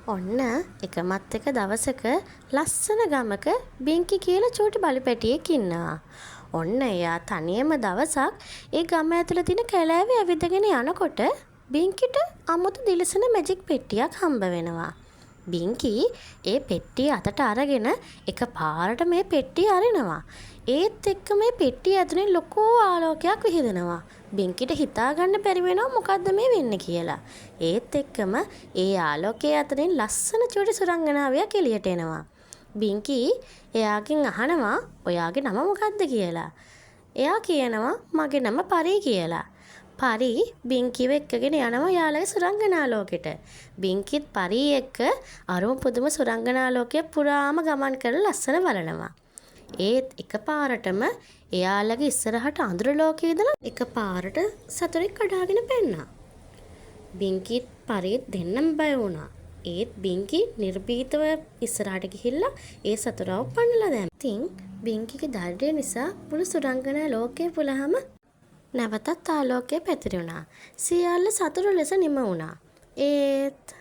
ඔන්න එකමත් එක දවසක ලස්සන ගමක බිංකි කියලා චූටි බලු පැටියෙක් ඉන්නවා. ඔන්න එයා තනියම දවසක් ඒ ගම ඇතුලේ තියෙන කැලෑවේ ඇවිදගෙන යනකොට බිංකිට අමුතු දිලිසෙන මැජික් පෙට්ටියක් හම්බ වෙනවා. බිංකි ඒ පෙට්ටිය අතට අරගෙන එක පාරට මේ පෙට්ටිය අරිනවා. ඒත් එක්කම මේ පෙට්ටිය ඇතුලෙන් ලොකු ආලෝකයක් විහිදෙනවා. බිංකිට හිතා ගන්න බැරි වෙනවා මොකද්ද මේ වෙන්නේ කියලා. ඒත් එක්කම ඒ ආලෝකය අතරින් ලස්සන චූටි සුරංගනාවියක් එළියට එනවා. බිංකි එයාගෙන් අහනවා ඔයාගේ නම මොකද්ද කියලා. එයා කියනවා මගේ නම පරී කියලා. පරී බිංකිව එක්කගෙන යනවා එයාලගේ සුරංගනා ලෝකෙට. බිංකිත් පරී එක්ක අරුම පුදුම සුරංගනා ලෝකය පුරාම ගමන් කරලා ලස්සන බලනවා. ඒත් එකපාරටම එයාලගේ ඉස්සරහට අඳුර ලෝකේ ඉඳලා එකපාරට සතුරෙක් කඩාගෙන පැන්නා. බිංකිත් පරීත් දෙන්නම බය වුණා. ඒත් බිංකි නිර්භීතව ඉස්සරහට ගිහිල්ලා ඒ සතුරාව පන්නලා දැම්මා. ඉතින් බිංකිගේ ධෛර්යය නිසා මුළු සුරංගනා ලෝකය පුරාම නැවතත් ආලෝකය පැතිරුණා. සියල්ල සතුටු ලෙස නිම වුණා. ඒත්